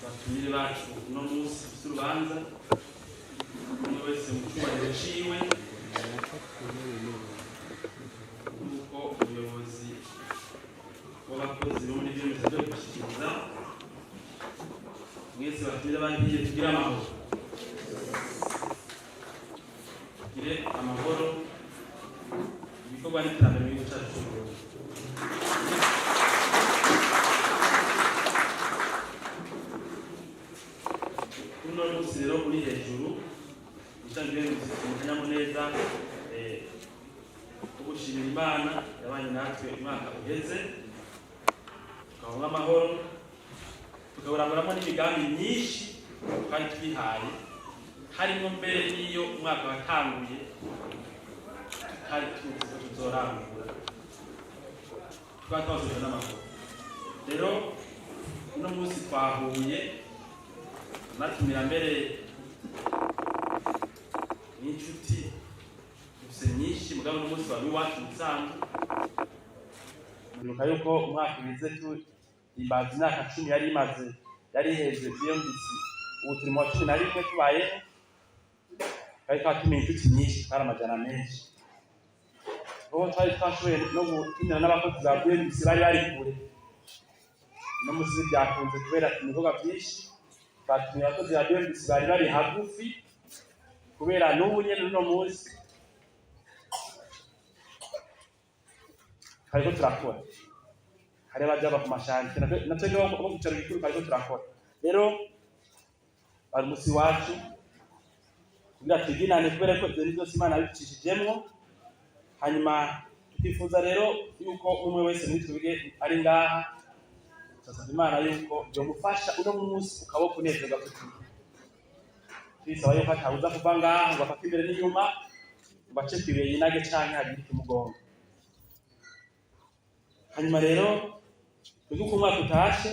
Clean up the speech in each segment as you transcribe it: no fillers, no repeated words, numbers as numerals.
Batumire bacu uno munsi dufise urubanza, umwe wese mu cyubahiro ciwe, nk'uko umuyobozi w'abakozi bo muri byo byo gushyikiriza mwese. Batumire bagiye, tugire amahoro, tugire amahoro, ibikorwa n'iterambere mu gihugu cyacu cy'u Burundi. Kuri uno munsi rero uri hejuru usanzwe mu kanyamuneza ko gushimira Imana yabanye natwe umwaka uheze, tukabona amahoro, tukawuranguramwo n'imigambi myinshi twari twihaye, harimo mbere n'iyo umwaka watanguye tutari tuzi ko tuzorangura, tukaba twasubije n'amahoro. Rero uno munsi twahuye natumira mbere n'inshuti dufise nyinshi, mugabo uno munsi wari iwacu musanzwe. Ndibuka yuko umwaka uheze tuhimbaza imyaka 10 yari imaze, yari iheze BMBC. Ubu turi mu wa 11 tubayeho. Twari twatumiye inshuti nyinshi, twari amajana menshi, ubu twari twashoboye no gutumira n'abakozi ba BMBC bari kure. Uno munsi byakunze kubera ibikorwa byinshi, twatumiye abakozi ba BMBC bari hagufi, kubera n'ubu nyene uno munsi twariko turakora. Hari abaja ku ma chantiers, natwe bo ku cicaro gikuru twariko turakora. Rero bari umusi wacu kugira twiginane, kubera ko ivyo byose Imana yabicishijemwo. Hanyuma tukifuza rero yuko umwe wese muri twebwe ari ngaha, turasaba Imana yuko yomufasha uno munsi ukaba kunezerwa kuko twisaba yuko atabuza kuva ngaha ngo afate imbere n'inyuma, ngo ace kw'ibuye yinage canke hagire ikimugonga. Hanyuma rero twebwe uko umwaka utashe,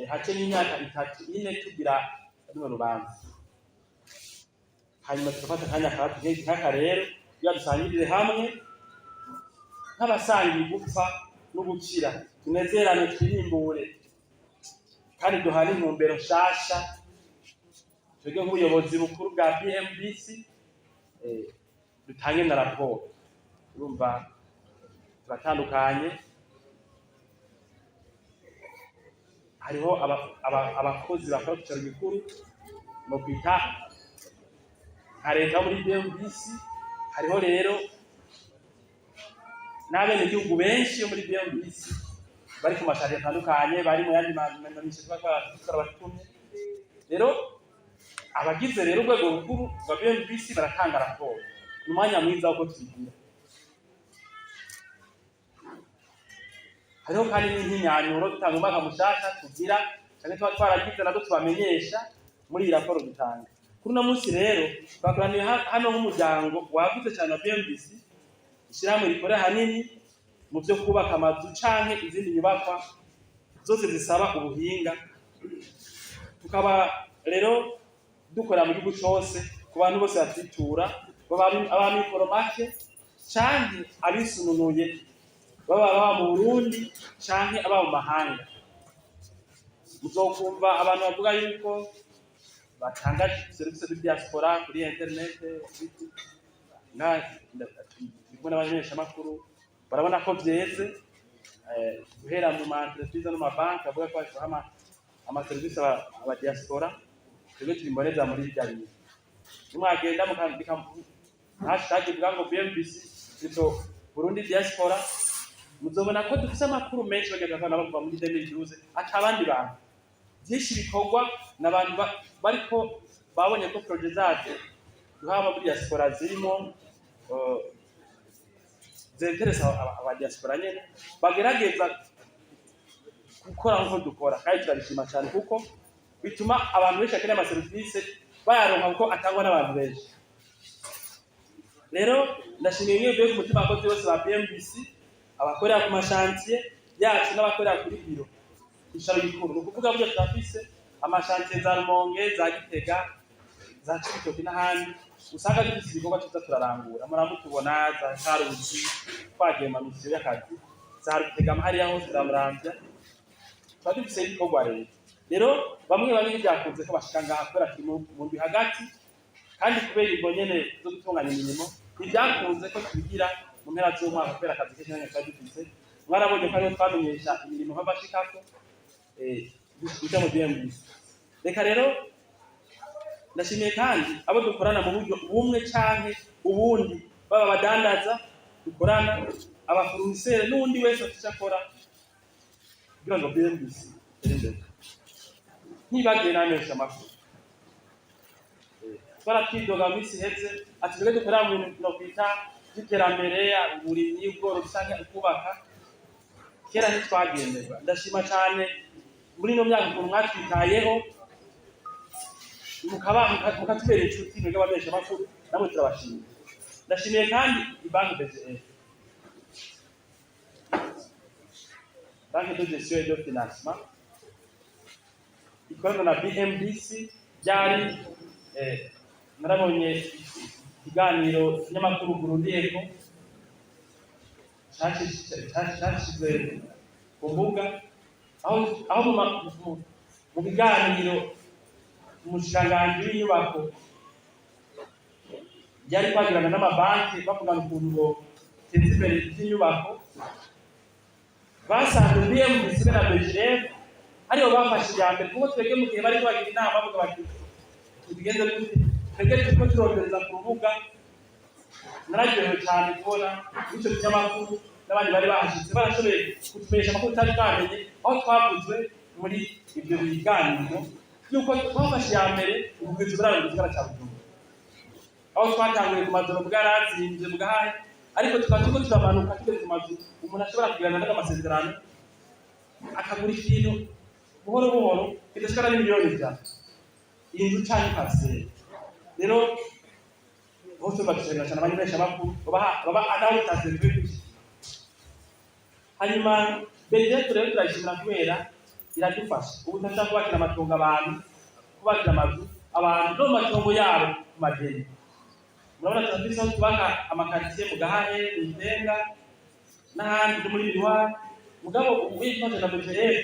hace n'imyaka 3, 4 tugira runo rubanza, hanyuma tugafata akanya nk'aka rero kugira dusangirire hamwe nk'abasangiye gupfa no gukira, tunezerane, twirimbure kandi duhane intumbero nshasha. Twebwe nk'ubuyobozi bukuru bwa BMBC, dutange na raporo. Urumva turatandukanye, hariho abakozi bakora ku cicaro gikuru, no kwita nka leta yo muri BMBC. Hariho rero n'abenegihugu benshi bo muri BMBC bari ku ma chantiers atandukanye, bari mu yandi mamisho tuba twarabatumye. Rero abagize rero urwego rukuru rwa BMBC baratanga raporo, ni umwanya mwiza wo tubigira. Hariho kandi n'impinyanyuro dutanga umwaka mushasha tugira canke tuba twaragize, nazo tubamenyesha muri iyi raporo dutanga. Kuri uno munsi rero twakoraniye hano nk'umuryango wagutse cyane wa BMBC, ishyirahamwe rikora hanini mu byo kubaka amazu canke izindi nyubakwa zose zisaba ubuhinga. Tukaba rero dukorera mu gihugu cose ku bantu bose batwitura, baba ab'amikoro make canke abisununuye, baba baba mu Burundi canke aba mu mahanga. Muzokumva abantu bavuga yuko batanga serivisi de diaspora kuri internet, kumwe n'abamenyeshamakuru barabona ko vyeze, guhera mu ma entreprise no ma banki avuga ko baha amaserivisi aba diaspora. Twebwe turi mboneza muri birya bintu. Nimwagenda mukandika #ivuga ngo BMBC plutôt Burundi diaspora, muzobona ko dufise amakuru menshi bagenda bavana bavuga muri 2012 ata abandi bantu. Byinshi bikorwa n'abantu bariko babonye ko projets zacu duha muri diaspora zirimo zenteresa aba diaspora nyene, bagerageza gukora nkuko dukora, kandi turabishima cyane kuko bituma abantu benshi bakeneye amaserivisi bayaronka kuko atangwa n'abantu benshi. Rero ndashimiye mwebwe ku mutima, abakozi bose ba BMBC, abakorera ku ma chantiers yacu n'abakorera kuri biro icaro gikuru. Ni ukuvuga burya turafise ama chantiers za Rumonge, za Gitega, za Cibitoke n'ahandi usanga dufise ibikorwa tuza turarangura. Muramutubona za Karusi twagiye mu misiyo y'akazi, za Rutegama, hariya hose, za Muramvya tuba dufise ibikorwa. Rero Rero bamwe bamwe ntibyakunze ko bashika ngaha kubera turi mu ndwi hagati, kandi kubera ingo nyene zo gutunganya imirimo ntibyakunze ko tubigira mu mpera z'umwaka kubera akazi kenshi nyene twari dufise. Mwarabonye ko ariho twamenyesha imirimo nk'abashikako duca mu BMBC. Reka rero ndashimiye kandi abo dukorana mu buryo bumwe canke ubundi, baba abadandaza dukorana, aba fournisseurs n'uwundi wese afite icyo akora kugira ngo BMBC itere imbere. Ntibagiye n'amesha amakuru, twaratwidoga mu minsi iheze ati twebwe dukorera mu bintu nokwita by'iterambere, uburimyi, ubworozi canke ukubaka, kera ntitwagenderwa. Ndashima cane muri ino myaka ukuntu mwatwitayeho, mukatubera inshuti mwebwe abamenyesha amakuru, namwe turabashimiye. Ndashimiye kandi ibanki BGF, Banque de Gestion et de Financement, ikorana na BMBC. Byari narabonye ikiganiro ikinyamakuru Burundi Echo cyashize ku mbuga, aho mu biganiro umushikiranganji w'inyubako yari kwagirana n'amabanki bavugana ukuntu boteza imbere iby'inyubako, basanze BMBC be na BGF aribo bafashe iya mbere, kuko twebwe mu gihe bariko bagira inama bavuga bati tubigenze gute, twebwe turiko turondereza ku rubuga. Nararyohewe cyane kubona ico kinyamakuru n'abandi bari bahashitse barashoboye kutumenyesha amakuru tutari twamenye, aho twavuzwe muri ibyo biganiro yuko twafashe iya mbere ubugwiza uburaro mu gisagara ca Bujumbura, aho twatanguye ku mazu bwarazimvye bwahaye, ariko tukaba turiko turamanuka tugeze ku mazu umuntu ashobora kugirana n'amasezerano akagura ikintu buhoro buhoro kidashikana n'100 000 000, inzu canke parcelle. Rero bose badushimira cyane abanyesha bakuru baba anaho bitasezwe gutya. Hanyuma BGF rero turayishimira kubera iradufasha. Ubu turashobora kubakira amatongo abantu, kubakira amazu abantu no mu matongo yabo ku madeni. Murabona turafise aho twubaka ama quartiers mu Gahahe, mu Itenga n'ahandi no muri Miwari. Mugabo ubu twifashe na BGF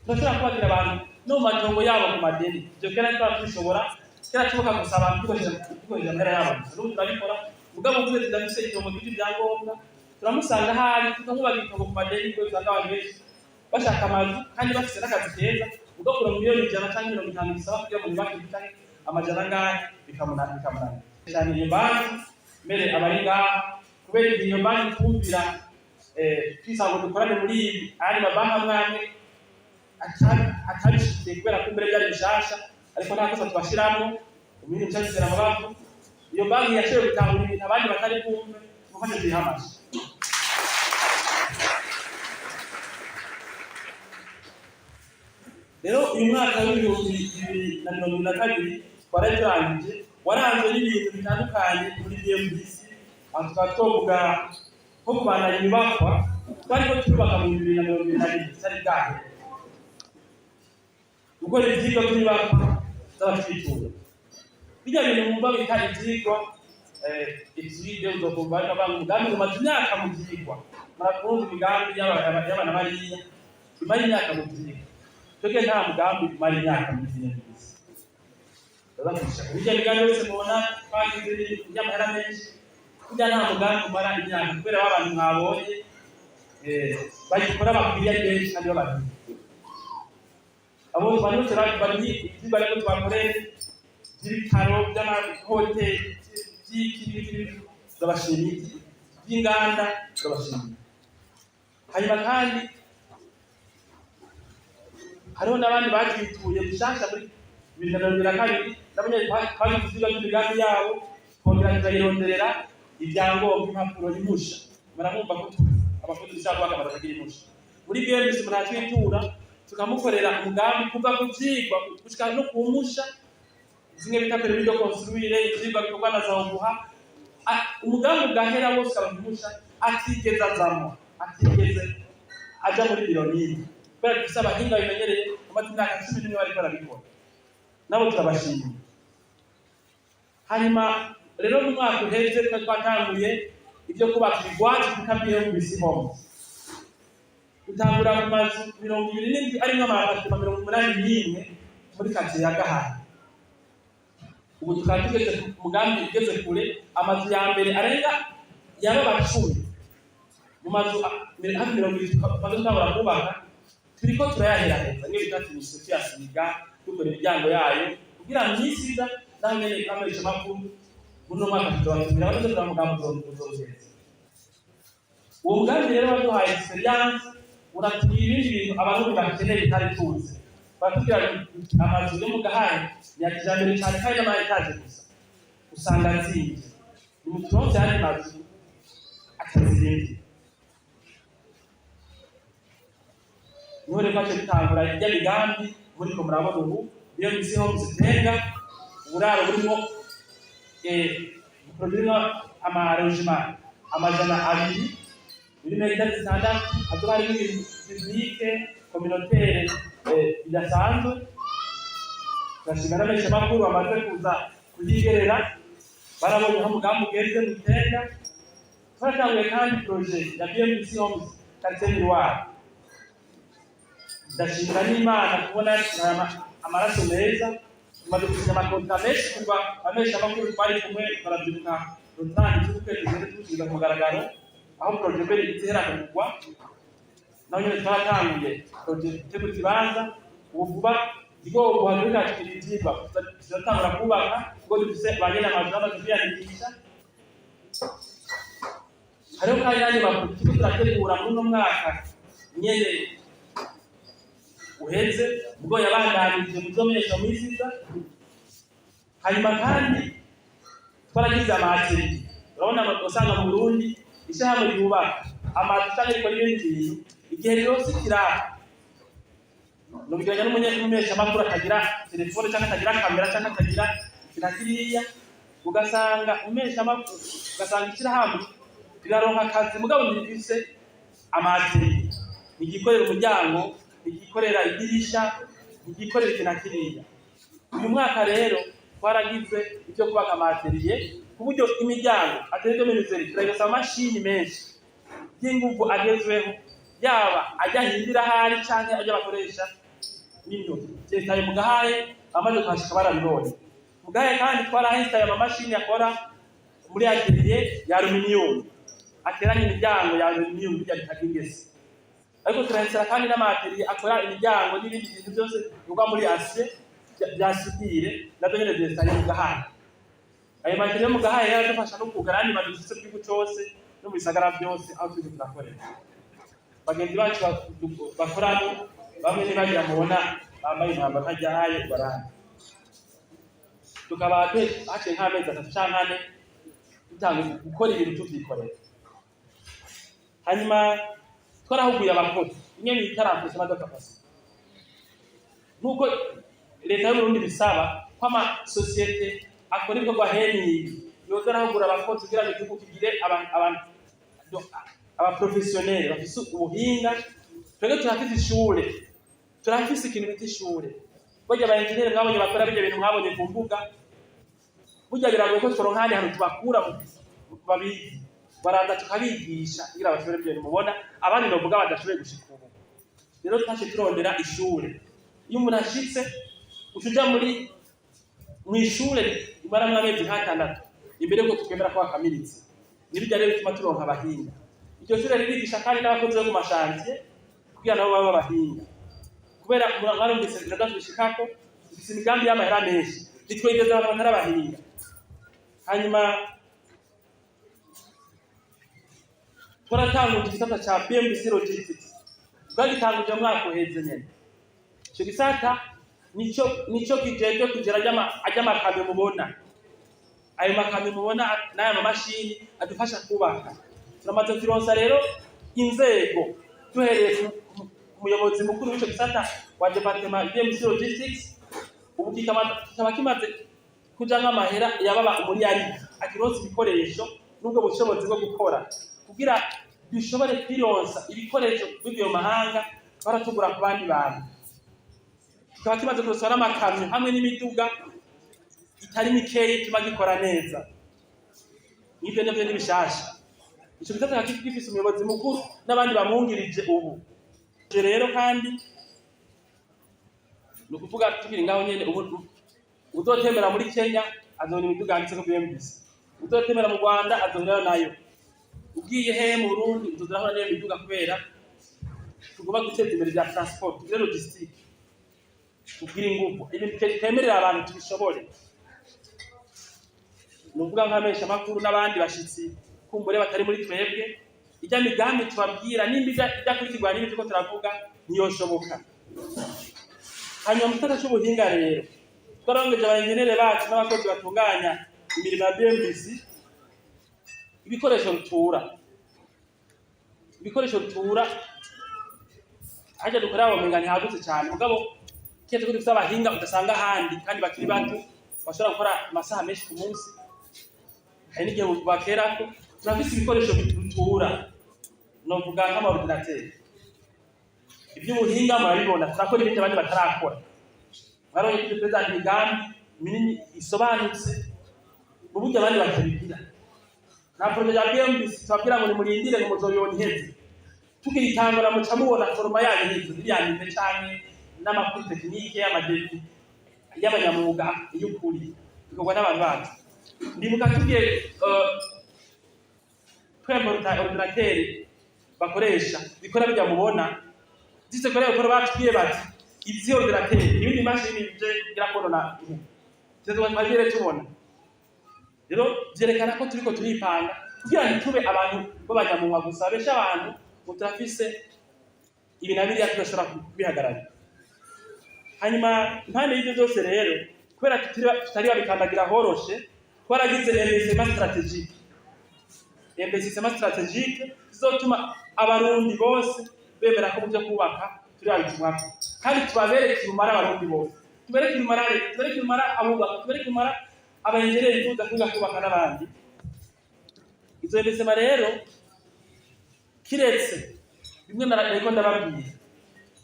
turashobora kubakira abantu no mu matongo yabo ku madeni. Ivyo kera ntitwaba tubishobora. Kera tubuka gusa abantu dukoresheje amahera yabo gusa. N'ubu turabikora, mugabo uvuze tudafise itongo twuje ibyangombwa, turamusanga ahari tukamwubaka itongo ku madeni, kuko usanga abantu benshi bashaka amazu kandi bafise n'akazi keza, ugakura 100 000 000 canke 50 bisaba kugira ngo yubake canke amajana angahe, bikamunanira cyane. Iyo banki mbere abari ngaha kubera igihe iyo banki twumvira twisanga ngo dukorane muri ibi, ayandi mabanki amwe amwe atabishikiye kubera ko mbere byari bishasha, ariko nta kosa tubashiramwo umwini mushasha amabavu. Iyo banki yashoboye gutahura ibintu abandi batari bwumve, tumufashe tuyihe amashi. Rero uyu mwaka w'2022 twari turangije waranzwe n'ibintu bitandukanye muri BMBC. Aho tukaba twovuga nko kubandanya inyubakwa twariko turubaka mu 2022 tutari bwahere, gukora ivyigwa by'inyubakwa z'abatwitura, bijya bintu mwumva bita ivyigwa, étude, uzokumva bariko bavuga umugambi umaze imyaka mu vyigwa. Murakumva imigambi y'abana bariya imara imyaka mu vyigwa. Twebwe nta mugambi umara imyaka muri BMBC. Bijya migambi yose mubona twagize y'amahera menshi, burya nta mugambi umara imyaka, kubera ba bantu mwabonye bayikora bakwiriye ari benshi kandi b'abahinga. Abo bantu bose bari ivyigwa ariko twakoreye by'ibitaro, by'amahoteli, by'iki n'iki n'iki, turabashimiye, by'inganda turabashimiye. Hanyuma kandi hariho n'abandi batwituye gushasha muri 2022, nabo nyene twagize ivyigwa by'imigambi yabo, twongera turayironderera ibyangombwa, impapuro, impusha. Muramwumva ko abafundi dushobora kubaka amazu atagira impusha. Muri BMBC umuntu aratwitura tukamukorera umugambi kuva ku vyigwa gushika no ku mpusha, zimwe bita permis de construire, ivyigwa bikorwa na za OBUHA, umugambi ugahera wose ukaba impusha, atigeze azamwo, atigeze aja muri biro n'imwe, kubera dufise abahinga bimenyereye bamaze imyaka 11 bariko barabikora. Nabo turabashimiye. Hanyuma rero mu mwaka uheze twari twatanguye ibyo kubaka ibigwati bita BMBC Homes. Dutangura mu mazu 27 arimwo ama appartements 81 muri quartier ya Gahara. Ubu tukaba tugeze ku mugambi ugeze kure, amazu ya mbere arenga yaba 10 mu mazu hafi 20 tumaze gutangura kubaka, turiko turayaheraheza. Niyo bita finition, tuyasiga, dukora imiryango yayo kugira ngo iminsi iza naho nyene amenyesha makuru muri uno mwaka tuzobatumira baze mugambi uzogeza. Uwo mugambi rero waduhaye expérience, uratubwira ibindi bintu Abarundi bakeneye bitari tuzi. Baratubwira ngo amazu yo mu Gahanga ni ya kijambere cyane kandi n'ama étages gusa usanga azimvye, ni mu turonse ayandi mazu atazimvye. Niho rero twaciye dutangura irya migambi muriko murabona ubu, niyo misi Homes Tenga, uburaro burimo projet irimo ama logements 200 muri metero 6, hazoba harimo ibintu public, communautaire bidasanzwe. Turashima n'abamenyeshamakuru bamaze kuza kuyigerera, barabonye aho umugambi ugeze mu Tenga. Twaratanguye kandi projet ya BMC Homes Quartier Miroir. Ndashimira n'Imana kubona amaraso meza. Tumaze gusinya ama contrats menshi kuva abamenyeshamakuru twari kumwe barabyibuka rutangi z'ukwezi tugende tuwusubiza ku mugaragaro, aho projet mbere izihera kugwa. Naho nyene twaratanguye projet itegura ikibanza. Ubu vuba igihugu guhagarika ivyigwa, turatangura kubaka kuko dufise ba nyene amazu bamaze kwiyandikisha. Hariho kandi n'andi makuru turiko turategura muri uno mwaka nyene uheze, ubwo yabandanije muzomenyesha mu minsi iza. Hanyuma kandi twaragize ama ateliers. Urabona usanga mu Burundi ishyirahamwe ryubaka amazu canke rikora ibindi bintu, igihe rironse ikiraka, nubigeranya n'umumenyeshamakuru atagira telefone canke atagira kamera canke atagira iki na kiriya, ugasanga umumenyeshamakuru, ugasanga ishirahamwe riraronka akazi mugabo ntirifise ama ateliers, ntigikorera umuryango, ntigikorera idirisha, ntigikorera iki na kiriya. Uyu mwaka rero twaragize ibyo kubaka ama ateliers ku buryo imiryango, atelier de menuiserie, turayirosa amamashini menshi y'inguvu agezweho, yaba ajya ahindira ahari canke ajya bakoresha n'intoki. Vyesitaye mu Gahaye, abamaze kuhashika barabibonye. Mu Gahaye kandi twarahinstaye amamashini akora muri atelier ya aluminium, ateranya imiryango ya aluminium bijya bitagira ingese. Ariko turahinsitara kandi n'ama ateliers akora imiryango n'ibindi bintu byose bikorwa muri acier bya soudure, navyo nyene vyesitaye mu Gahaye. Ayo ma ateliers yo mu Gahaye rero aradufasha no kugara andi mazu dufise mu gihugu cose no mu bisagara byose aho turiko turakorera. Bagenzi bacu bakoramo bamwe ntibagira mubona bambaye umwambaro hajyaye barandi. Tukaba haciye nk'amezi 3 canke 4 dutanga gukora ibintu tuvyikorera. Hanyuma twarahuguye abakozi imwe bita renforcement de capacité, nk'uko leta y'Uburundi bisaba ko amasosiyete akora ibikorwa henibi yoza arahugura abakozi kugira ngo igihugu kigire aba professionnels bafise ubuhinga. Twebwe turafise ishure, turafise ikintu bita ishure. Burya aba engineer mwabonye bakora bijya bintu mwabonye ku mbuga, burya biragoye ko turonka ahandi hantu tubakura babizi. Baraza tukabigisha kugira bashobore ibyo bintu mubona, abandi novuga badashoboye gushika ubu. Rero twaciye turondera ishure. Iyo umuntu ashitse, uca uja muri mw'ishure rimaramwo amezi nk'atandatu imbere yuko twemera ko wakamiritse. Nibijya rero bituma turonka abahinga. Iryo shure ririgisha kandi n'abakozi bo ku ma chantiers kugira nabo babe abahinga, kubera mwarumvise biradatushikako dufise imigambi y'amahera menshi, nitwegeza abantu batari abahinga. Hanyuma twaratanguje igisata ca BMBC Logistics, twagitanguje mu mwaka uheze nyene. Ico gisata nico kijejwe kugera ajya amakamyo mubona, ayo makamyo mubona n'aya mamashini adufasha kubaka. Turamaze kuronsa rero inzego, duhereye ku muyobozi mukuru w'ico gisata wa département BMC Logistics. Ubu kikaba kimaze kujamwo amahera yababa umuriyari, akironsa ibikoresho n'ubwo bushobozi bwo gukora kugira dushobore kwironsa ibikoresho bivuye mu mahanga baratugura ku bandi bantu. Kikaba kimaze kuronswa n'amakamyo hamwe n'imiduga itari mikeyi ituma gikora neza. N'ivyo navyo ni bishasha. Ico gisata kikaba gifise umuyobozi mukuru n'abandi bamwungirije. Ubu Rero kandi ni ukuvuga tukiri ngaho nyene, ubu uzotembera muri Kenya azobona imiduga yanditseko BMBC, uzotembera mu Rwanda azohurayo nayo, ugiye hehe mu Burundi uzozirahura n'iyo miduga, kubera tugomba guteza imbere bya transport, tugire logistique, tugire inguvu, ibintu twemerera abantu tubishobore. Ni ukuvuga nk'amesha makuru n'abandi bashitsi kumbure batari muri twebwe, ijya migambi tubabwira nimba idakurikirwa n'ibi turiko turavuga, ntiyoshoboka. Hanyuma mu gisata c'ubuhinga rero, twarongeje abaenjenere bacu n'abakozi batunganya imirimo ya BMBC ibikoresho rutura. Ibikoresho rutura harya dukorera womenga ntihagutse cyane, mugabo kiretse ko dufite abahinga udasanga ahandi kandi bakiri bato, bashobora gukora amasaha menshi ku munsi, hari n'igihe bakerako. Turafise ibikoresho rutura, novuga nk'ama ordinateur. Iby'ubuhinga murabibona, turakora ibindi abandi batarakora. Mwarabonye ko duperezanta imigambi minini isobanutse mu buryo abandi batabigira. Nta projet ya BMBC tubabwira ngo nimurindire ngo muzobibona iheze. Tukiyitangura muca mubona forme yayo iheze, iriya nime canke n'amakuru technique y'ama devis y'abanyamwuga y'ukuri, bikorwa n'abantu bacu. Ndibuka tugiye twemporta ordinateur bakoresha bikora bijya mubona zise kore bakora, batubwiye bati izi ordinateur ibindi mashini bije birakora twagire tubona. Rero vyerekana ko turiko turipanga kugira ntitube abantu b'abanyamunwa gusa, besha abantu ngo turafise ibi na biriya tudashobora kubihagararira. Hanyuma impande y'ivyo byose rero, kubera tutari babikandagira horoshe, twaragize investissement stratégique. Investissement stratégique zizotuma Abarundi bose bemera ko mu byo kubaka turi babitumwako, kandi tubabereke umumaro Abarundi bose, tubereke umumaro leta, tubereke umumaro abubaka, tubereke umumaro abayenjereri bifuza kwiga kubaka n'abandi. Izo investissement rero, kiretse bimwe nariko ndababwira,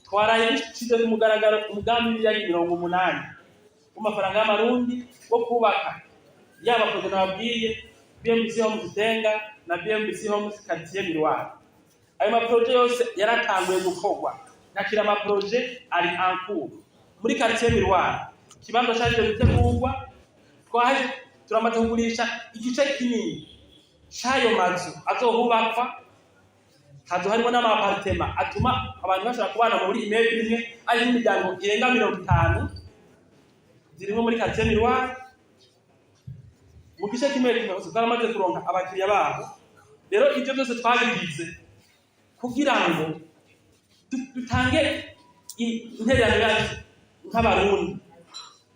twaraye dushyize ku mugaragaro umugambi w'imiliyari 80 w'amafaranga y'Amarundi wo kubaka yaba projet nababwiye, BMBC Homes Tenga na BMBC Homes Quartier Miroir. Ayo ma projets yose yaratanguye gukorwa, nakira ama projets ari en cours. Muri Quartier Miroir, ikibanza cyaje gutegurwa, twaje turamaze kugurisha igice kinini c'ayo mazu azohubakwa. Hazo harimo n'ama appartements atuma abantu bashobora kubana muri immeuble imwe ari n'imiryango irenga 50 zirimo muri Quartier Miroir. Mu gice kimwe kimwe hose twaramaze kuronka abakiriya babo. Rero ibyo byose twabigize kugira ngo dutange intererano yacu nk'Abarundi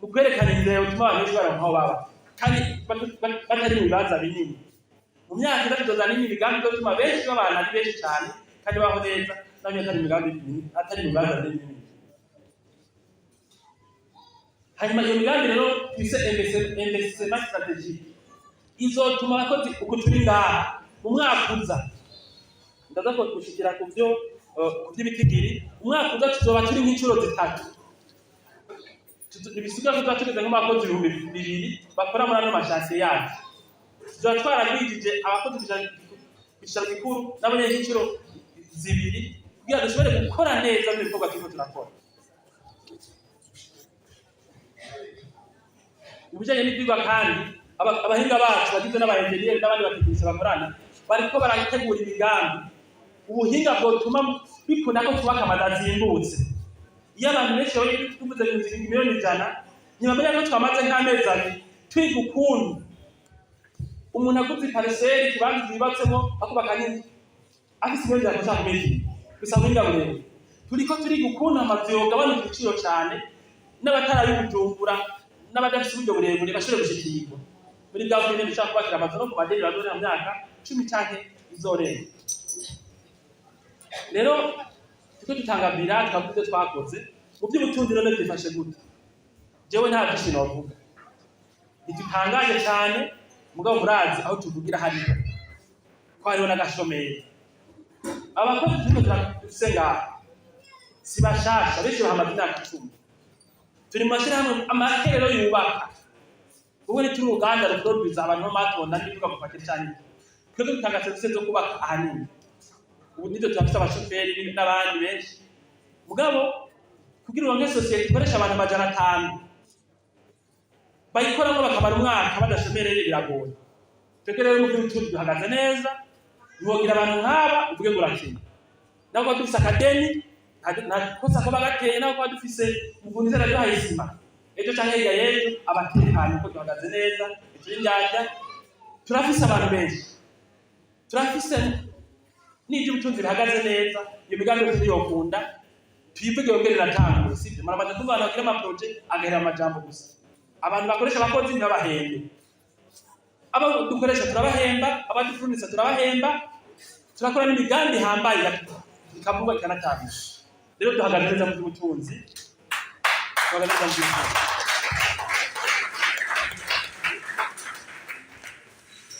mu kwerekana inzira yotuma abantu benshi baronka aho baba kandi batari mu bibanza binini. Mu myaka itatu tuzana imigambi izotuma benshi babana ari benshi cyane kandi baho neza, naho atari imigambi minini, atari mu bibanza binini. Hanyuma iyo migambi rero twise investissement stratégique izotuma abakozi uku turi ngaha mu mwaka uza, ndaza ko gushikira ku byo ku by'ibitigiri, umwaka uza tuzoba turi nk'inshuro zitatu. Ntibisiga ko tuba tugeze nk'abakozi 2000 bakora muri ano ma chantiers yacu. Tuzoba twaragwijije abakozi ku cyicaro gikuru nabo nyene nk'inshuro zibiri, kugira dushobore gukora neza mu bikorwa turiko turakora. Mu bijanye n'ivyigwa kandi, abahinga bacu bagizwe n'abaenjeniyeri n'abandi batekinisiye bakorana bariko barategura imigambi, ubuhinga bwotuma bikunda ko twubaka amazu azimbutse. Iyo abantu benshi babonye tuvuze inzu miliyoni 100, ntibamenya ko twamaze nk'amezi 2 twiga ukuntu umuntu aguze i parcelle, ikibanza yubatsemo, akubaka n'inzu afise miliyoni 100 ashaka kumenya gusa buhinga burebure. Turiko turiga ukuntu amazu yogabanuka ibiciro cane, n'abatarabi Bujumbura n'abadafise uburyo burebure bashobore gushikirwa muri bwa bwene dushaka kubakira amazu no ku madeni bazorera mu myaka 10 canke izorenga. Rero turiko dutanga bilan, twavuze ivyo twakoze mu by'ubutunzi. None byifashe gute? Jewe nta byinshi novuga, ntidutangaje cane, mugabo murazi aho tuvugira hariho ko hariho n'agashomeri. Abakozi turiko dufise ngaha si bashasha, benshi bahamaze imyaka 10. Turi mu mashirahamwe make rero yubaka, kuko ntituri uruganda ruproduza abantu b'amatonda n'ibivuga gupakira canke twebwe dutanga serivisi zo kubaka ahanini. Ubu nivyo turafise abashoferi n'abandi benshi. Mugabo kugira uronke société ikoresha abantu 500 bayikoramo bakamara umwaka badashomereye, biragoye. Twebwe rero mu by'ubutunzi duhagaze neza. Ntiwogira abantu nk'aba uvuge ngo urakina. Naho kuba dufise akadeni, nta kosa kaba gateye. Naho kuba dufise umuvuzi araduhaye isima ejo canke hirya y'ejo, abatekanye ko duhagaze neza. Ejo y'indyarya turafise abantu benshi, turafise n'iby'ubutunzi bihagaze neza. Iyo migambi yose yokunda tuyivuge yongere iratangure, sibyo? Muramaze kumva abantu bagira ama projets agahera amajambo gusa. Abantu bakoresha abakozi ntibabahembe. Abo dukoresha turabahemba, abadufurnisa turabahemba, turakora n'imigambi ihambaye ikavugwa ikanatangura. Rero duhagaze neza mu by'ubutunzi, duhagaze neza mu by'ubutunzi.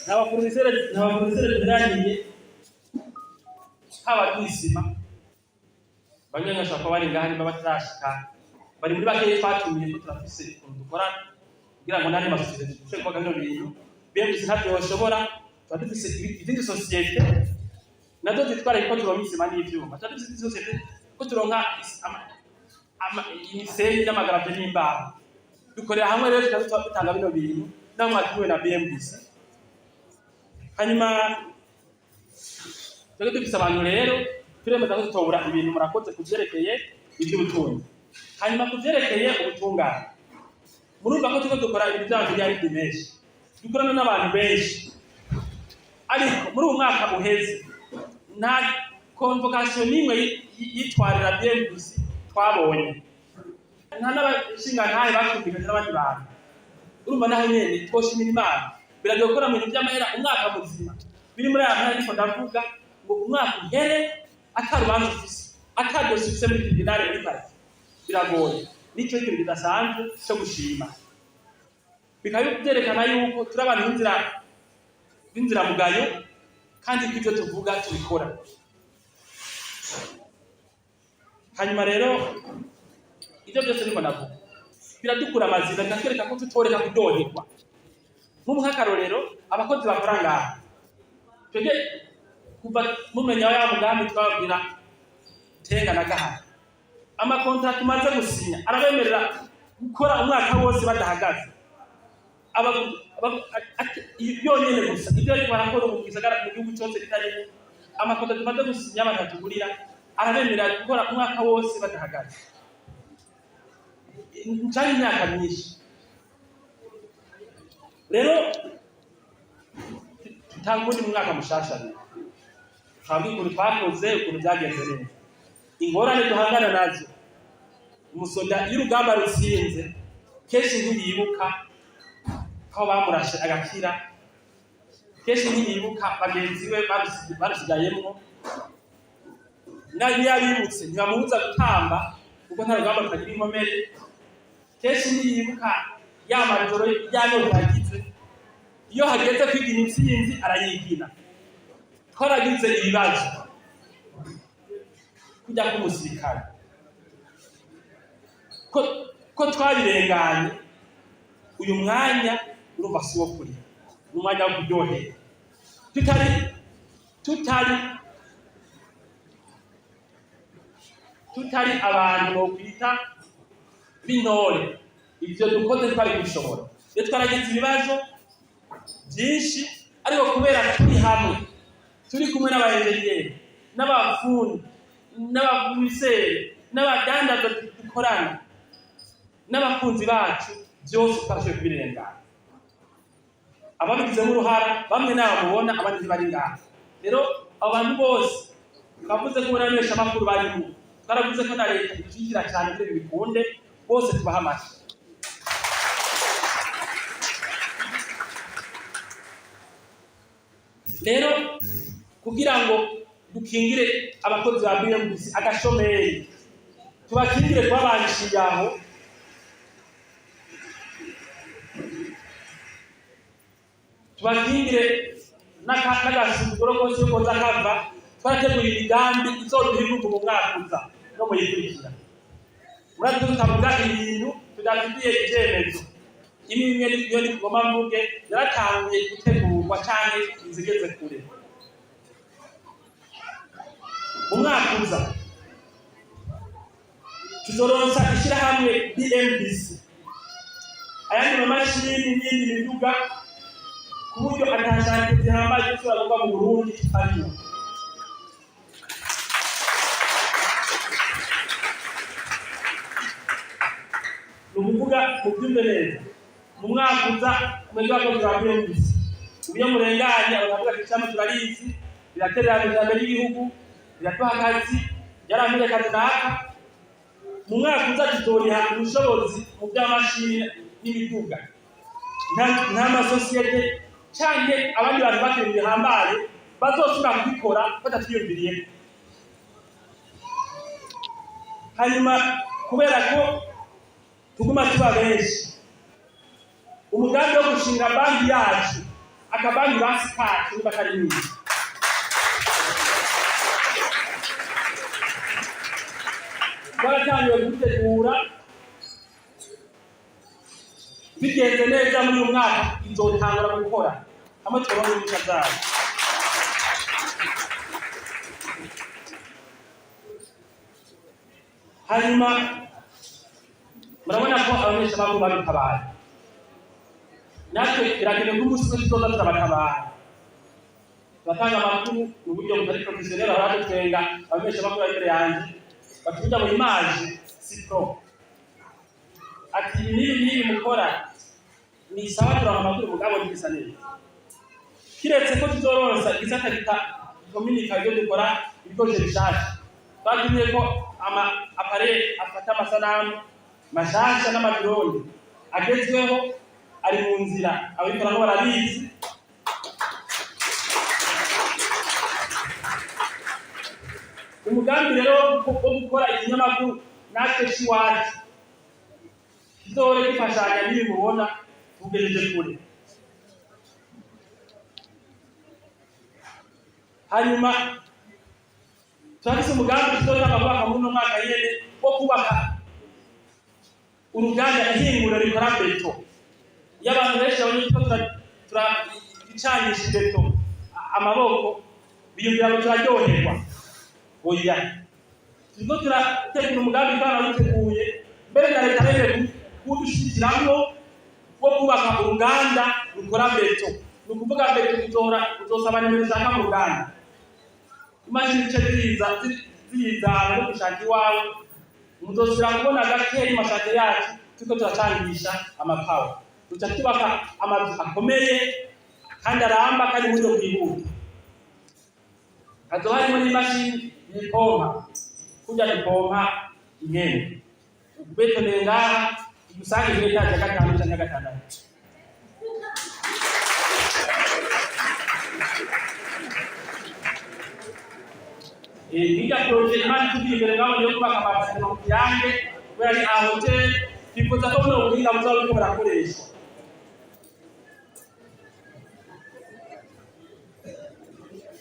Nta ba fournisseurs duheraniye, haba kwisima. Bamwe bashobora kuba bari ngaha, nimba batarashika bari muri bakeyi twatumiye, ko turafise ukuntu dukorana kugira ngo n'andi masosiyete dushobore kubaka bino bintu. BMBC ntabyo yoshobora. Tuba dufise izindi sociétés nazo zitwara ko turonka isima n'ivyuma. Tuba dufise izindi sociétés ko turonka imisenyi n'ama graviers n'imbaho. Dukorera hamwe rero, tukaba dutanga bino bintu naho mwatumiwe na BMBC. Hanyuma twebwe dufise abantu rero, turemeza ko tutobura ibintu. Murakoze ku vyerekeye ivy'ubutunzi. Hanyuma ku vyerekeye ubutungane, murumva ko turiko dukora ibintu vy'amamiliyaridi menshi, dukorana n'abantu benshi. Ariko muri uwu mwaka uheze nta convocation n'imwe yitwarira BMBC twabonye, nta n'abashingantahe batwumvikanye n'abandi bantu. Urumva naho nyene twoshimira Imana. Biragoye gukora mu bintu vy'amahera umwaka muzima biri muri aya mahera, ariko ndavuga ngo umwaka uhere ata rubanza ufise, ata dossier ufise muri tribunal, muri parquet, biragoye. Nico ikintu kidasanzwe cyo gushima, bikaba byerekana yuko turi abantu b'inziramugayo kandi ko ivyo tuvuga tubikora. Hanyuma rero ivyo byose niko navuga biradukura amazina, bikatwereka ko tutoreka kuryoherwa. Nk'ubu nk'akarorero, abakozi bakora ngaha, twebwe kuva mumenya ya mugambi twababwira tenga na gahara, ama contrats tumaze gusinya arabemerera gukora umwaka wose badahagaze. Yonyene gusa ibyo ariko barakora ubu mu gisagara, mu gihugu cyose bitarimo, ama contrats tumaze gusinya abantu batugurira arabemerera gukora umwaka wose badahagaze canke imyaka myinshi. Rero tutanga ubundi mu mwaka mushasha rero twabwiye ukuntu twakoze, ukuntu byagenze neza, ingorane duhangana nazo. Umusoda iyo urugamba rutsinze kenshi ntiyibuka aho bamurashe agakira, kenshi ntiyibuka bagenzi be barusigayemwo. Niyo abibutse ntibamubuza gutamba, kuko nta rugamba rutagira inkomere. Kenshi ntiyibuka ya majoro yanyota yagize. Iyo hageze kwigina intsinzi arayigina. Twaragize ibibazo kujya k'umusirikare, ko twabirenganye. Uyu mwanya urumva si uwo kurira, ni umwanya wo kuryohera. Tutari abantu bokwita b'intore, ivyo dukoze twari kubishobora. Iyo twaragize ibibazo byinshi, ariko kubera turi hamwe, turi kumwe n'abayenjeniyeri n'abafundi n'abakomiseri n'abadandaza dukorana n'abakunzi bacu, byose twarashoboye kubirengana. Ababigizemo uruhara bamwe nabo mubona, abandi ntibari ngaha. Rero abo bantu bose twavuze ko n'abamenyeshamakuru barimo, twaravuze ko na leta idushyigikira cyane kugira ibi bikunde, bose tubaha amashyi. Rero kugira ngo dukingire abakozi ba BMBC agashomeri, tubakingire kuba aho, tubakingire n'agasuzuguro kose koza kava, twarateguye imigambi izoduha ibihugu mu mwaka uza no muyikurikira. Murazi ko tutavuga ibintu tudafitiye icyemezo. Imwe imwe niyo ni kugoma mvuge yaratanguye gutegurwa canke inzigeze kure. Mu mwaka uza Tuzoronsa ishyirahamwe BMBC ayandi mamashini n'iyindi miduga, ku buryo ata chantier zihambaye zishobora kuva mu Burundi tutarimo. Ni ukuvuga, mubyumve neza, mu mwaka uza mwebwe abakozi ba BMBC, iyo murenganye abantu bavuga ati: "Ishami turarizi, riraterera mu iterambere ry'igihugu, riraduha akazi, ryarampere akazi naka." Mu mwaka uza tuzoriha ubushobozi mu by'amashini n'imiduga. Nta masosiyete canke abandi bantu bakiri mu bihambaye bazosubira kubikora batatwiyumviriyeko. Hanyuma, kubera ko tuguma tuba benshi, umugambi wo gushinga banki yacu, akabanki basi kacu, niba kari nini. Twaratangiye gutegura, bigenze neza muri uyu mwaka izotangura gukora, hamwe turonke impushya zayo. Hanyuma murabona ko abamenyeshamakuru babitabaye, natwe birakenewe ko umunsi umwe tuzoza turabatabara. Turatanga amakuru mu buryo butari professionnel, bahora badutwenga abamenyeshamakuru bari imbere yanjye, batuvuga ngo image si pro, ati: "Ibi n'ibi n'ibi mukora ni sawa, turonka amakuru, mugabo ntibisa neza." Kiretse ko tuzoronsa igisata gita kominika ibyo dukora, ibikoresho bishasha twatumye ko ama appareil afata amasanamu mashasha n'ama drone agezweho ari mu nzira, abikoramo barabizi. Umugambi rero wo gukora ikinyamakuru natwe c'iwacu kizohore gifashanya n'ibi mubona, tugejeje kure. Hanyuma turafise umugambi tuzotanga kubaka muri uno mwaka nyene wo kubaka uruganda, ihinguriro rikora béton. Iyo abantu benshi babonye ko turacanisha béton amaboko, biyumvira ngo turaryoherwa. Oya, turiko turategura umugambi, twarawuteguye mbere na leta yemeye kuwudushikiramwo, wo kubaka uruganda rukora béton. Ni ukuvuga béton uzohora uzosaba nimero ushaka mu ruganda, imashini zice ziza ziyizana no gushaka iwawe. Muzosubira kubona gakeyi ma chantier yacu turiko turacangisha amapawa. Duca tubaka amazu akomeye kandi aramba kandi mu buryo bwihuta. Hazoba harimo n'imashini yipompa kurya ipompa impene, ubetoneye ngaha usange kuri étage ya gatanu canke ya gatandatu. Hirya projet Imana itugiye imbere, mwabonye yo kubaka amabasiro mu Kiyange, kubera ari hotel, twifuza ko buno buhinga buzoba buriko burakoreshwa.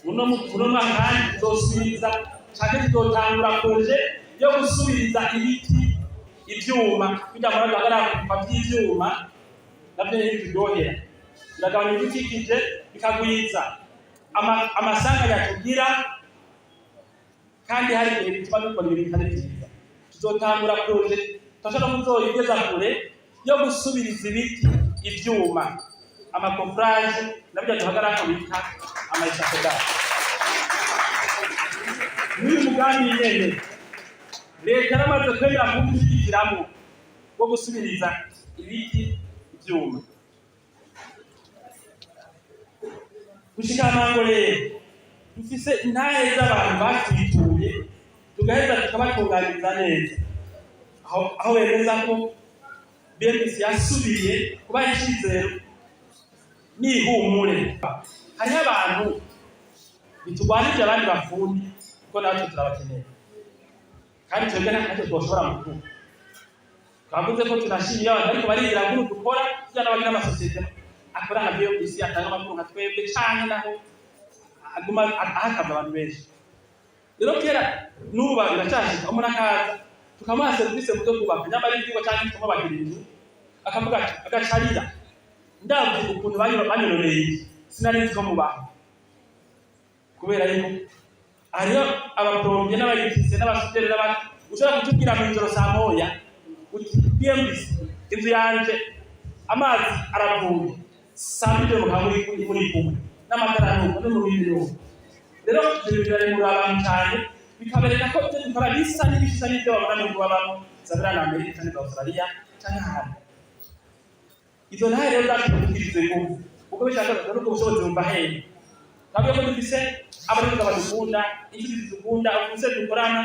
Muno mwaka kandi tuzosubiriza canke tuzotangura projet yo gusubiriza ibiti ivyuma kugira ngo duhagarare ku vy'ivyuma. Navyo ntibituryohera, biragabanya ibidukikije, bikagwiza amasanganya tugira, kandi hari igihe bituma dukora ibintu bitari vyiza. Tuzotangura projet, turashaka no kuzoyigeza kure, yo gusubiriza ibiti ivyuma, ama coffrage, nabyo duhagararako bita ama échafaudage. N'uyu mugambi nyene leta yaramaze kwemera kuwushyigikiramwo, wo gusubiriza ibiti ivyuma. Gushika amango rero dufise intahe z'abantu batwituye, tugaheza tukabatunganiriza neza, aho bemeza ko BMBC yasubiye kubaha icizero n'ihumure. Hariho abantu bitugwanije, abandi bafundi, kuko natwe turabakeneye, kandi twebwe ntacyo twoshobora mu kuba. Twavuze ko tunashimiye abantu ariko barigira nkuru dukora, kugira n'abagira amasosiyete akora nka BMBC, atanga amakuru nka twebwe, canke naho aguma ahakaza abantu benshi. Rero kera, n'ubu biracashika, umuntu akaza tukamuha serivisi mu byo kubaka, nyamara ivyigwa canke tukamubakira inzu, akavuga ati, agacarira: "Ndabye ukuntu banyonoreye inzu, sinari nzi ko mubaho." Kubera yuko hariho aba plombier n'aba électricien n'aba soudeur. Ushobora kutubwira mu ijoro saa 1 uti: "BMBC, inzu yanje amazi aravuye." Saa 2 mukaba muri kumwe n'amatara, nuko no mu bindi nuko. Rero ibyo bintu biraremura abantu cyane, bikabereka ko ibyo dukora bisa n'ibisa n'ibyo babona mu babamo zabera na Amerika cyangwa za Australia cyangwa ahandi. Izo ntahe rero zacu dufite ingufu kuko bishaka n'ubwo bushobozi bumva hehe? Twabwiye ko dufise abarinzi badukunda, inshuti zidukunda, abakozi dukorana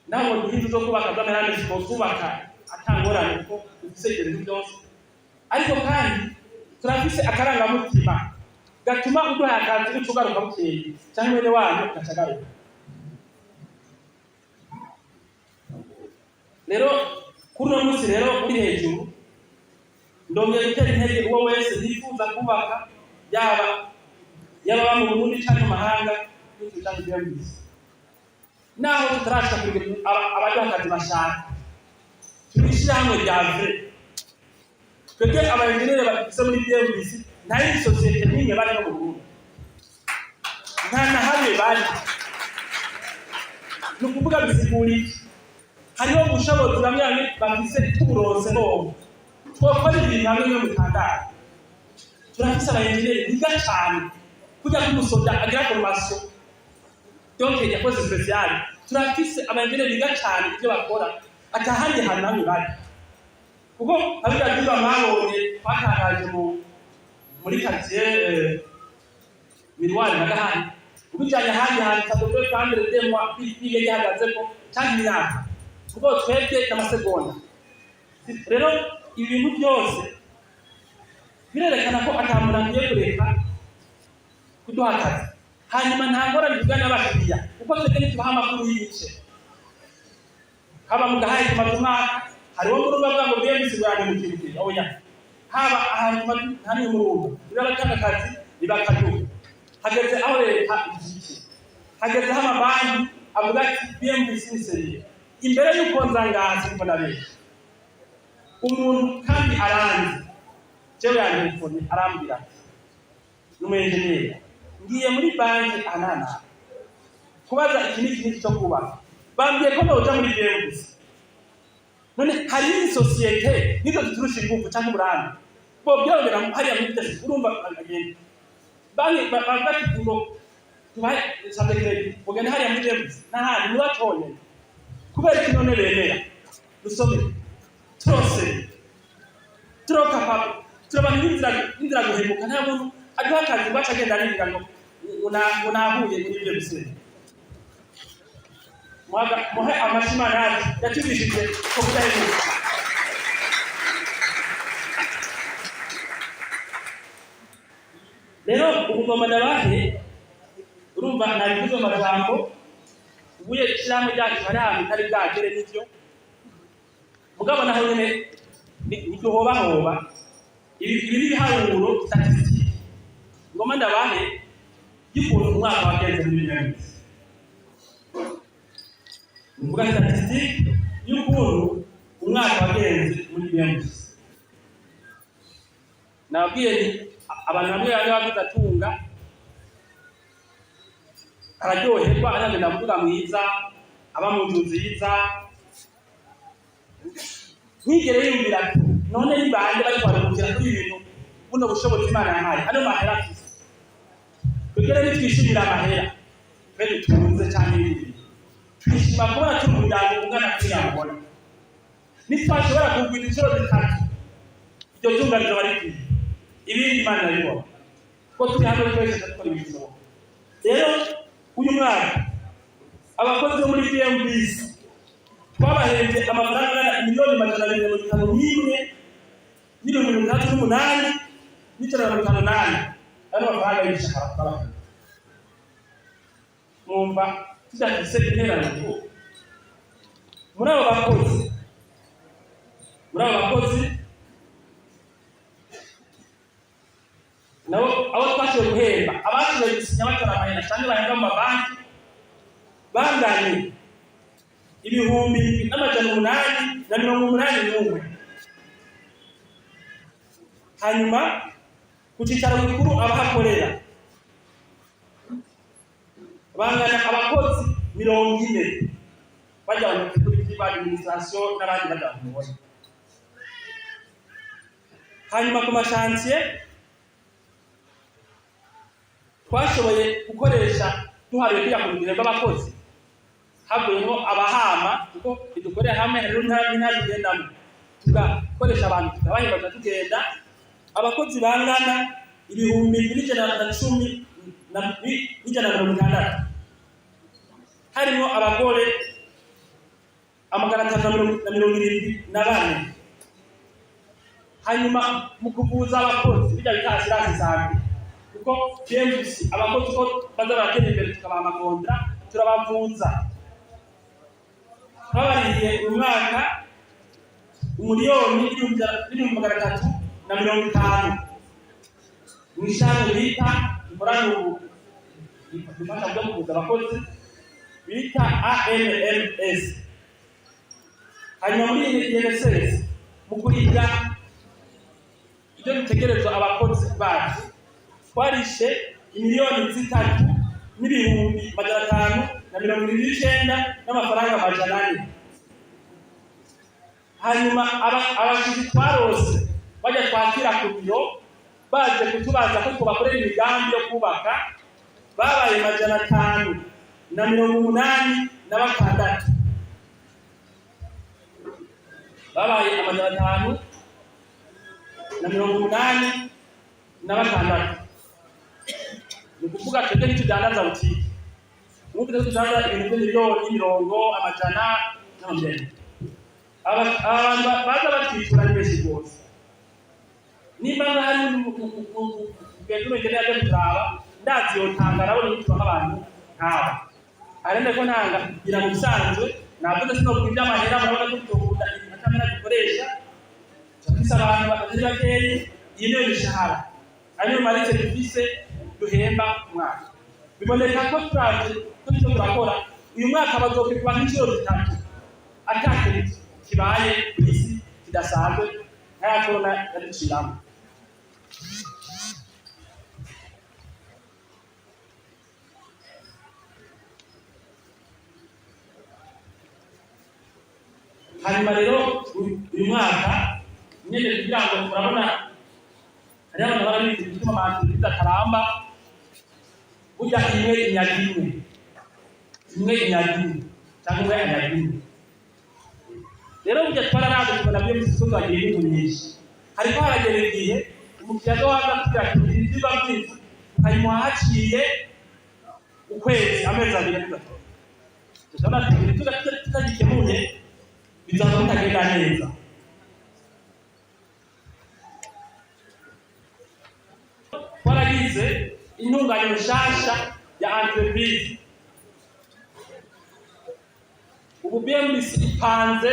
ntabwo duha inzu zo kubaka z'amahera twubaka atangorane, kuko dufise ibyo bintu byose. Ariko kandi turafise akarangamutima gatuma uduhaye akazi uca ugaruka bukeye, cyangwa mwene wanyu ugaca agaruka. Rero kuri uno munsi rero uri hejuru, ndongeye gutera intege uwo wese yifuza kubaka, yaba mu Burundi cyangwa mu mahanga, n'icyo cyangwa ibyo. Naho tutarashika kugira abaduha akazi bashaka, turi ishyirahamwe rya vrai. Twebwe aba ingénieurs bafise muri BMBC, nta yindi sosiyete n'imwe bari no mu Burundi, nta na hamwe bari. Ni ukuvuga bisigura iki? Hariho ubushobozi bamwe bamwe bafise tuburonse bobo twokora ibintu hamwe bimwe mutangaye. Turafise aba ingénieurs biga cane, kurya k'umusoda agira formation, donc yakoze spécial. Turafise aba ingénieurs biga cane ibyo bakora, atahandi hantu hamwe bari, kuko abiga byumba mwabonye twatangaje muri quartier Miroir na Gahani, ubijanye ahandi hantu ça devrait prendre 2 mois bige gihagazeko canke imyaka, kuko twebwe n'amasegonda. Rero ibintu byose birerekana ko ata muntu akwiye kureka kuduha akazi. Hanyuma nta ngorane tugana n'abakiriya, kuko twebwe ntitubaha amakuru y'ibice. Haba mu Gahayi tumaze umwaka, hariho murumva avuga ngo BMBC ngo mu kintu kiri oya. Haba ahantu hamwe murumva niba abatanga akazi ntibakaduha. Hageze aho leta ishyigikiye, hageze aho amabanki avuga ati: "BMBC ni sérieux." Imbere y'uko nza ngaha, siniko ndabeshya umuntu kandi aranzi jewe, yantelefone arambwira ati: "Ni umu ingénieur, ngiye muri banki aha kubaza iki n'iki n'iki cyo kubaka, bambwiye ko noja muri BMBC. None hari indi sosiyete nizo ziturusha ingufu cyangwa uburambe bobwira bagera hariya muri bitasi?" Urumva agenda banki bavuga ati ngo tubahe sabe crédit, ugenda hariya muri BMBC n'ahandi nibatonye. Kubera iki none bemera? Dusome trop trop capable, turi abantu b'inzira guhemuka. Nta muntu aduha akazi ngo ace agenda arindira ngo nahuye muri BMBC. Muhe amashyi Imana yacu yatubishije ko kudahemuka. Rero ubu ngoma ndabahe, urumva nabivuze mu majambo. Ubuye ishyirahamwe ryacu hari ahantu itari bwagere, nivyo, mugabo naho nyene ntiduhobahoba. Ibi ni ibiharuro, statistique. Ngoma ndabahe y'ukuntu umwaka wagenze muri bibiri, ni ukuvuga statistique y'ukuntu umwaka wagenze muri BMBC. Nababwiye ni abantu bamwe bamwe bavuze atunga araryoherwa, aragenda muduga mwiza, aba mu nzu nziza, ntigere yumvira ati: "None ni bande bari kwaruhukira kuri ibi bintu, buno bushobozi Imana yampaye, ano mahera afise?" Twebwe rero nitwishimira amahera twe dutunze cyangwa ibindi bintu, twishima kubona turi umuryango ungana kuriya. Mubona nitwashobora kugwira inshuro zitatu, iryo tunga rizoba rikwiye. Ibindi Imana irabibona ko turi hamwe twese dukora ibintu bishoboka. Rero uyu mwaka abakozi bo muri BMBC twabahembye amafaranga angana 251,684,158. Ayo mafaranga y'imishahara twabahembye, mwumva tudafise intererano muri abo bakozi nabo abo twashoboye guhemba, abashoboye gusinya batora amahera cyangwa bahembwa mu mabanki, banganye 7881. Hanyuma ku cyicaro gikuru abahakorera bangana abakozi 40. Bajya mu kuri iby'iba administration n'abandi bajya mubona. Hanyuma ku ma chantiers twashoboye gukoresha, duhariwe kujya ku rugero rw'abakozi, havuyemo abahama, kuko idukorera hamwe, hariho intara tugendamo, tugakoresha abantu, tukabahemba, tugenda abakozi bangana 2160, harimo abagore 574. Hanyuma mu kuvuza abakozi, bijya bita assurance santé, kuko BMBC abakozi uko baza baratera imbere tukabaha ama contrats, turabavuza. Twabarihiye uyu mwaka 1,350,000 mu ishami bita dukorana ubu, dufasha byo kuvuza abakozi, bita ANMS. Hanyuma muri INSS, mu kurihira ibyo dutegerezwa abakozi bacu, twarishe 3,579,400. Hanyuma abashizi twarose bajya twakira ku biro, baje kutubaza ko twabakorera imigambi yo kubaka, babaye 586. Babaye 586. Ni ukuvuga twebwe ntitudandaza butike nk'uko tudandaza ibintu by'imiliyoni, mirongo, amajana n'amamiliyoni. Abantu baza batwitura ni benshi rwose. Nimba hari mugenzi w'umugeni yaje kuturaba, ndazi yotanga, arabona yitura nk'abantu nk'aba arende ko ntanga kugira mu bisanzwe. Navuze sinovuga iby'amahera, murabona ko tutokunda atamera dukoresha, turafise abantu batari bakeyi. Iyi niyo mishahara, ariyo marise dufise duhemba ku mwaka. Biboneka ko turavye ko turiko turakora, uyu mwaka bazokwikuba nk'inshuro zitatu, ata kintu kibaye ku isi kidasanzwe nk'aya corona yaduciramo. Hanyuma rero uyu mwaka nyene, kugira ngo murabona hariho abantu baba bize ibituma ama entreprises ataramba, burya imwe inyaga imwe, imwe inyaga imwe cyangwa umwe anyaga imwe. Rero burya twararaje tubona byo ko twagira inyungu nyinshi, hariko haragera igihe umukiriya azohaza kugira tugira ivyigwa vyinshi, tukayimuha haciye ukwezi, amezi 2, 3. Tushobora tutagikemuye, bizaza bitagenda neza. Twaragize intunganyo nshasha ya entreprise. Ubu BMBC ipanze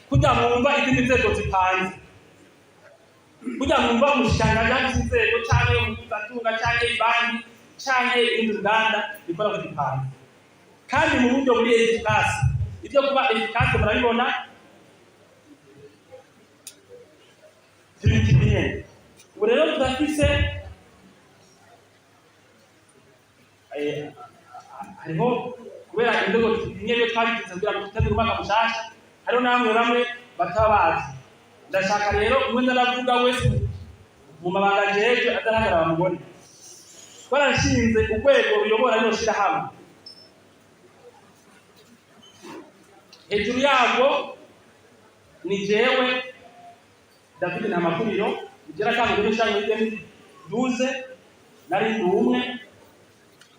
kujya mwumva izindi nzego zipanze, kujya mwumva umushikiranganji afise inzego, canke umuguzatunga, canke ibanki, canke ibindi ruganda bikora ko gipanze, kandi mu buryo buri efficace. Ibyo kuba efficace murabibona, turi kimwe. Ubu rero turafise hariho kubera inzego zimwe twabigize kugira ngo tutegure umwaka mushasha, hariho namwe bamwe bataba bazi. Ndashaka rero umwe ndaravuga wese mu mabanga ajejwe azahagarara bamubone. Twarashinze urwego ruyobora rino shirahamwe. Hejuru yarwo ni jewe David Ntamakuriro, ugera kandi muri shirahamwe 2012 nari ndi umwe.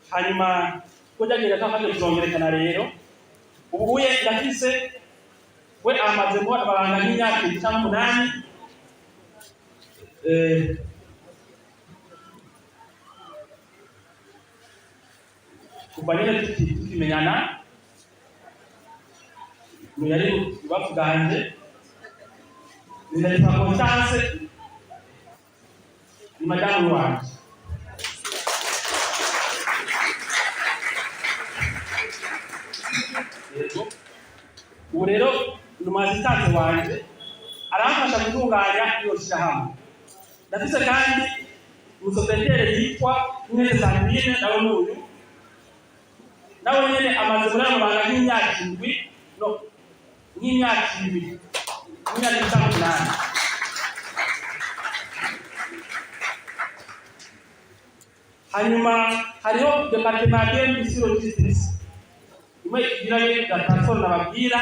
Hanyuma ko byagenda ko hamaze kuzongerekana, rero ubu uye ndafise we amaze mu amabanga nk'imyaka 7 cyangwa 8. Kuva nyine tukimenyana, yari ibafu bwanje, ndayitwa Constance, ni madamu wanje. Yego, ubu rero ni umu assistante wanje, aramfasha gutunganya iyo shyirahamwe. Ndafise kandi umu secrétaire yitwa Mwene Sandrine, nawe n'uyu nawe nyene amaze muri ayo mabanga nk'imyaka 7. No nk'imyaka 2, nk'imyaka 8. Hanyuma hariho département ya BMBC Logistics, imwe igira bya transport nababwira,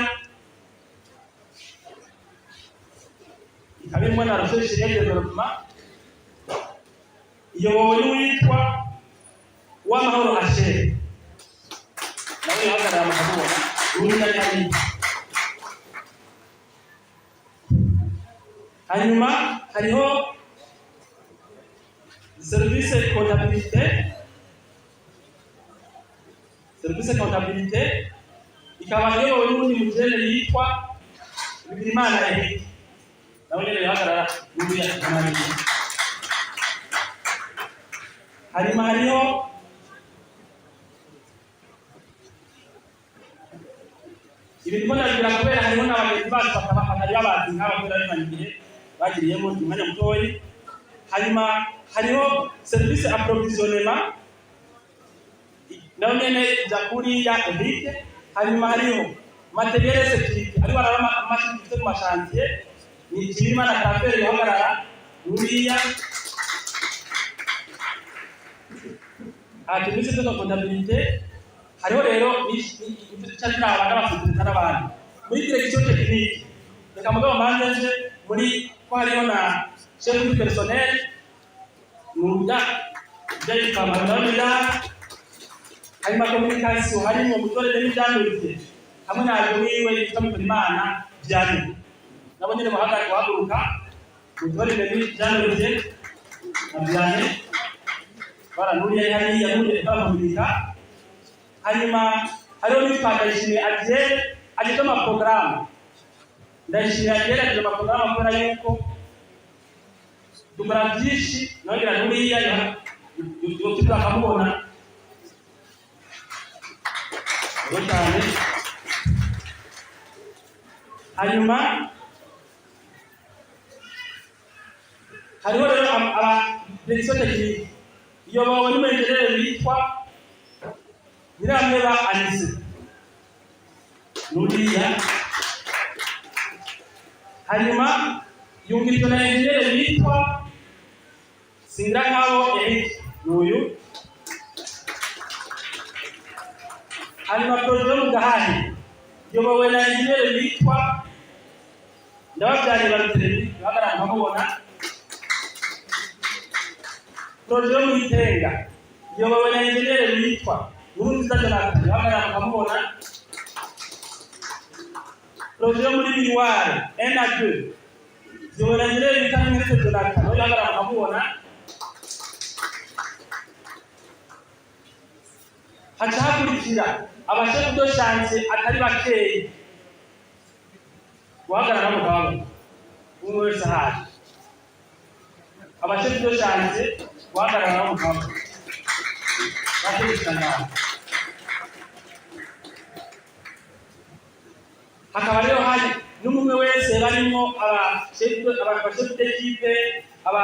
ikaba irimo na recherche et développement, iyobowe n'uwitwa Uwamahoro Ashere, nawe yahagarara mukamubona urundi ari. Hanyuma hariho service comptabilité. Service comptabilité ikaba iyobowe n'uwundi mujene yitwa Bigirimana Eric, nawe nyene yahagarara n'uriya Mariya. Hanyuma hariho ibintu ndabigira kubera hariho n'abagenzi bacu bakaba batari babazi nk'aba, kubera bimanye igihe bagiriyemo umwanya mutoyi. Hanyuma hariho service approvisionnement, nayo nyene ija kuriya Eric. Hanyuma hariho matériel sécurité, ariho araba amashini dufite ku ma chantier, ni Kirimana Claver, guhagarara uriya. Ati de comptabilité hariho rero icyo kiraba n'abasirikare n'abandi muri direction technique. Reka mugabo mbanze nje muri ko hariho na chef du personnel, nurya yitwa Manuel. Hanyuma communication harimo Mutore n'Ibyanduriye hamwe na wiwe yitwa Mikorimana Vianney, nabo nyene bahagarika guhaguruka. Mutore n'Ibyanduriye na Vianney baranuriye hariya nuriye bakomunika. Hanyuma hariho n'uwitwa Ndayishimiye Adriel, ageze amaporogaramu. Ndayishimiye Adriel ageze amaporogaramu kubera yuko dukora byinshi, nongera nuriya yokitura akamubona rero cyane. Hanyuma hariho rero aba direction technique iyobowe n'umuenjeneri witwa Nyiramweba Anise, nuriya. Hanyuma yungirijwe na enjeneri witwa Singirankabo Eric, n'uyu. Hanyuma projet yo mu Gahahe iyobowe na enjeneri witwa Ndababyariye Baruteri, bahagarara nkamubona. Projet yo mu Itenga iyobowe na enjeneri witwa Nkurunziza Jonathan, bahagarara nkamubona. Projet yo muri Miroir 1 na 2 iyobowe na enjeneri witwa Nkurunziza Jonathan, nawe bahagarara nkamubona. Haca hakurikira aba chefs de chantier atari bakeyi, guhagarara mugabo umwe wese ahari. Aba chefs de chantier guhagarara mugabo bategeka ngaho. Hakaba rero hari n'umwe wese barimo aba chefs d'équipe, aba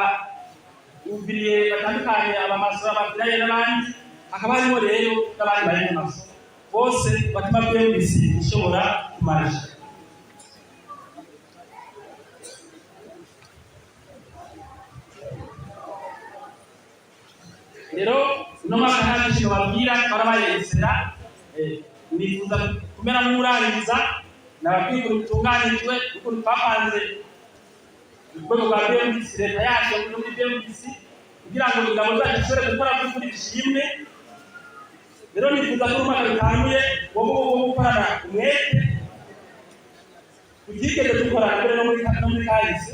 ouvrier batandukanye, aba maçons, abafiraye n'abandi. Hakaba harimo rero n'abandi bari mu maçon, bose batuma BMBC ishobora kumarisha. Rero uno mwaka nta byinshi babwira, twarabaye excellent. Nifuza kumera nk'urangiza nababwiye ukuntu bitunganijwe, ukuntu twapanze urwego rwa BMBC, leta yacu yo muri BMBC, kugira ngo ingabo zacu zishobore gukora by'ukuri bishimwe. Rero nifuza ko umwaka dutanguye wo gukorana umwete tutigeze dukorana mbere no muri kahise,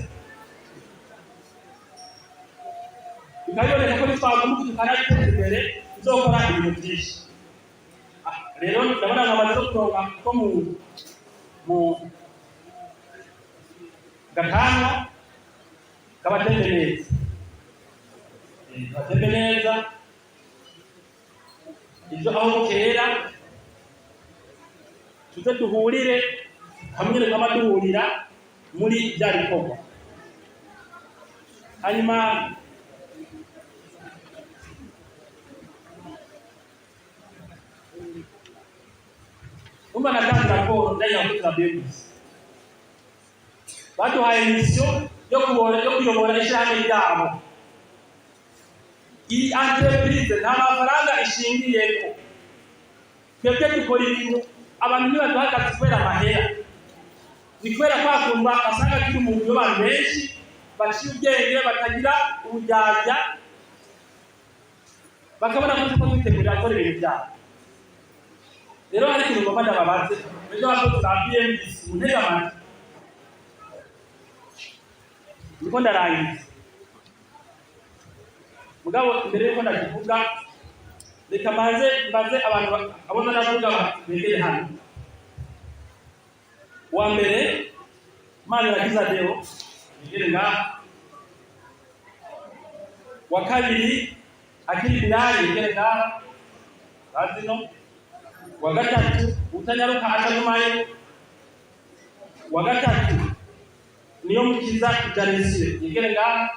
bikaba ko nitwaguma tukanabiteza imbere tuzokora ibintu byinshi. Rero ndabona nkamaze no kuronka ko mu gakanwa kabatembe neza. Kabatembe neza ibyo aho bukera tuze duhurire hamwe nyine, twama duhurira muri bya bikorwa. Hanyuma Numva natanze raporo ndajya abakozi ba BMBC, baduhaye mission yo kubora, yo kuyobora ishyirahamwe ryabo. Iyi entreprise nta mafaranga ishingiyeko. Twebwe dukora ibintu, abantu ntibaduha akazi kubera amahera, ni kubera kwa kuntu basanga turi mu mugwi w'abantu benshi baciye ubwenge, batagira uburyarya, bakabona ko turiko twitegurira gukora ibintu byabo. Rero hari ikintu ngomba ndababaze ejo, abakozi ba BMBC, muntege amatwi, niko ndarangiza. Mugabo mbere yuko ndakivuga, reka mbanze mbaze abantu abona ndavuga begere hano. Uwa mbere, Manirakiza Deo, yegere ngaha. Wa kabiri, Akili Bilali, yegere ngaha bazino. Wa gatatu, utanyaruka atagumayo. Wa gatatu, niyo mukiza Janisire, yegere ngaha.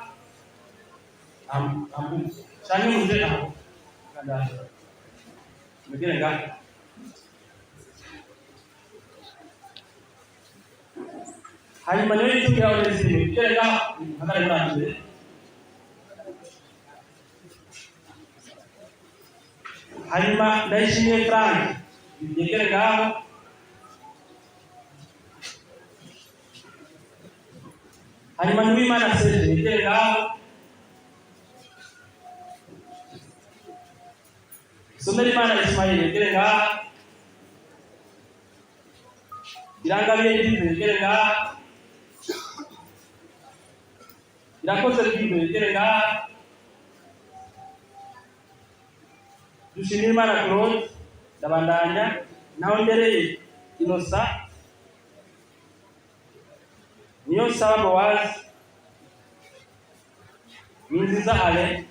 Ambu canke muje aho kandaje, mwegere ngaha. Hanyuma niyo yitungira Onesime, yegere ngaha, mpagare murangire. Hanyuma Ndayishimiye Frank, yegere ngaho. Hanyuma Nduwimana Serge, yegere ngaho. Somerimana Ismail, yegere ngaha. Irangabiye Dive, yegere ngaha. Irakoze Dive, yegere ngaha. Dushimirimana Claude. Ndabandanya naho ndereye Inosa, niyo nsaba Bowazi, Ninziza Ale,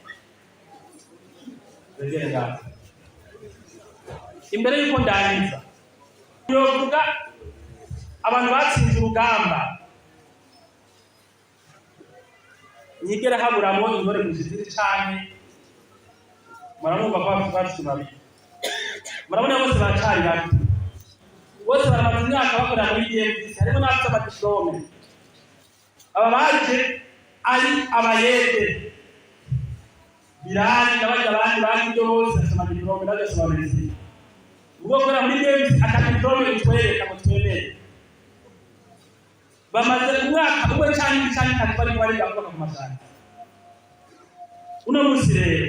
yegere ngaha. Imbere yuko ndangiza, yovuga abantu batsinze urugamba, nyigera haburamo intore mu zizindi canke muramwumva ko bafite babiri. Murabona bose baracari bato, bose baramaze imyaka bakorera muri BMBC, harimo n'abafite ama diplômes. Aba baje ari abayede, Birani n'abajya abandi baje, ibyo bose bafite ama diplômes, nabyo basobanuriye ubwo gukorera muri BMBC ata diplôme utwereka ngo twemere. Bamaze umwaka umwe canke ibiri canke itatu bariko bariga kubaka ku ma chantiers. Uno munsi rero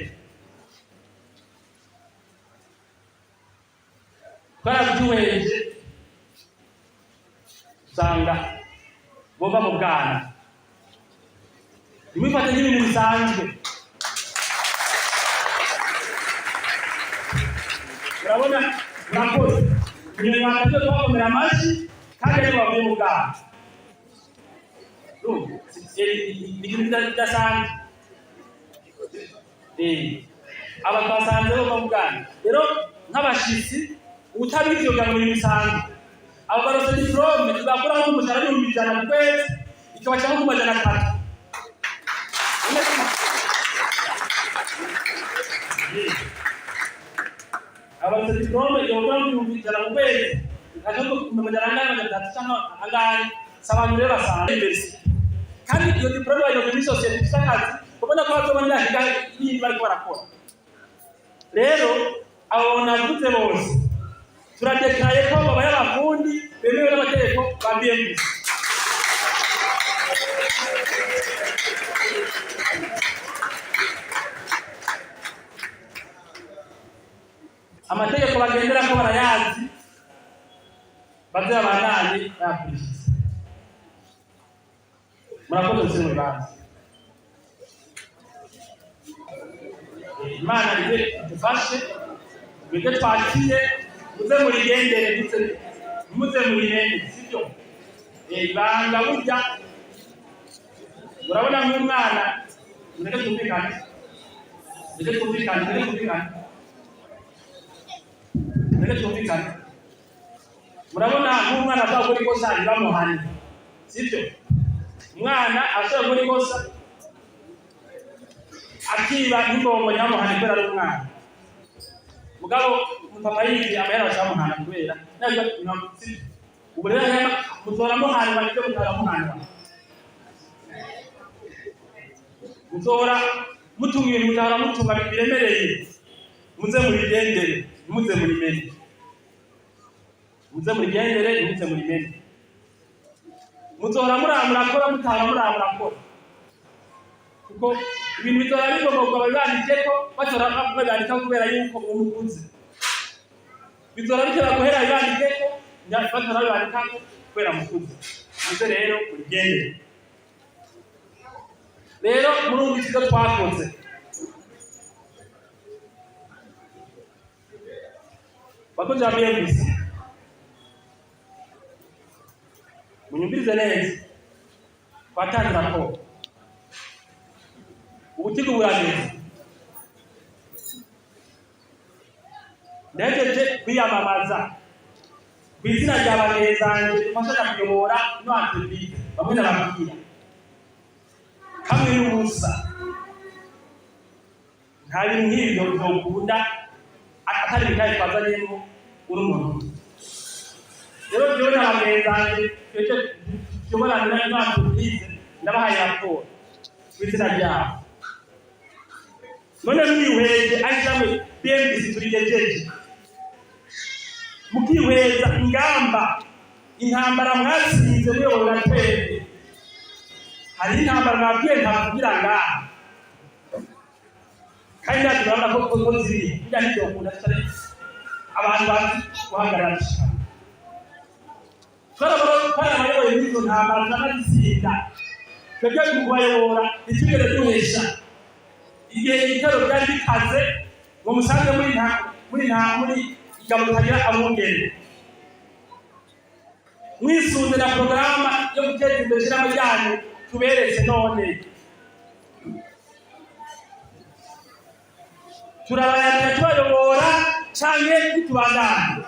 twarabyuheje, usanga bova mu bwana. Ntimwifate nk'ibintu bisanzwe. Murabona, murakoze, ibintu mwakaje twakomera amashyi kandi ari bavuye mu bwana. Urumva? Ni ibintu bidasanzwe. Aba twasanze bava mu bwana rero nk'abashitsi, utabizi yoga mu bintu bisanzwe. Abo barose diplôme ibakuraho umushahara 100,000 ku kwezi, ikabashyiraho ku 300. Abarose diplôme ibakuraho 100,000 ku kwezi, ikaja ku 400, 300 cyangwa angahe. Si abantu rero basanzwe université, kandi iyo diplôme bayironka muri société ifite akazi, ubona ko bazobona imyaka ingahe yindi bariko barakora. Rero abo navuze bose turadekaraye ko babaye abafundi bemewe n'amategeko ba BMBC. Amategeko bagenderako barayazi, baze babandanye bayakurikiza. Murakoze. Gusubira mu bibanza. Imana ize idufashe, mwebwe twakire, muze murigendere, muze murihende, sibyo? Ibanga burya, murabona nk'umwana, mureke twumvikane, mureke twumvikane, mureke twumvikane, mureke twumvikane. Murabona nk'umwana ashobora gukora ikosa ntibamuhane, sibyo? Umwana ashobora gukora ikosa akiba nk'imbongo, ntibamuhane kubera ari umwana. Mugabo Umupapa yivye amahera bacamuhana kubera nabyo 60. Ubu rero hema muzora muhanwa, nibyo muzora muhanwa, muzora mutunga ibintu mutahora mutunga biremereye. Muze murigendere, ntimuze murimene. Muze murigendere, ntimuze murimene. Muzohora muraba murakora, mutahora muraba murakora, kuko ibintu bizora bigomba babibandikeko, batora babandikaho kubera yuko umukuze. Bizora bitera guhera bibandikeko, batora babandikako kubera mukuze. Muze rero murigendere. Rero murumva ikigo twakoze. Bakozi ba BMBC, munyumvirize neza. Twatanze raporo, ubutigo burageze. Ndahejeje kwiyamamaza ku izina rya bagenzi banje dufashanya kuyobora ino entreprise. Bamwe ndababwira kamwe n'ubusa, nta bintu nk'ibyo byokunda atari bikaye twazanyemo uri umuntu. Rero jewe na bagenzi banje twebwe tuyoborana ino entreprise, ndabahaye raporo ku izina ryabo. None mwihweje aho ishyirahamwe BMBC turigejeje, mukihweza ingamba, intambara mwatsinze muyobora twebwe, hari intambara mwabwiye ntavugira ngaha, kandi natwe turabona ko ziri burya ntibyokunda tutari abantu bazi guhagarara dushikama. Twarabayoboye muri izo ntambara, turanazitsinda. Twebwe mu kubayobora ntitwigeze duhesha. Igihe ibitero byari bikaze ngo musange muri nta muri ingabo zitagira abungere, mwisunze na porogaramu yo guteza imbere ishyirahamwe ryanyu tuberetse, none turabayarira tubayobora canke ntitubandanye?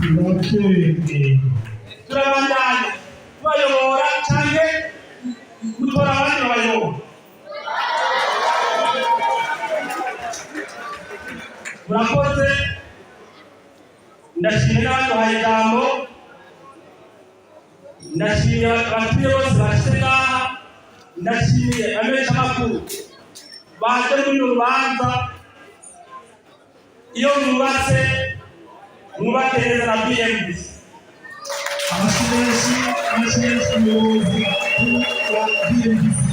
Turakwemeye. Turabandanya tubayobora canke mutora abandi babayobora? Murakoze, ndashimye n'abaduhaye ijambo, ndashimiye abatuye bose bashyize ngaha, ndashimiye abamenyeshamakuru baje muri uru rubanza. Iyo mwubatse, mwubake neza na BMBC. Amashyi menshi, amashyi menshi, umuyobozi mukuru wa BMBC.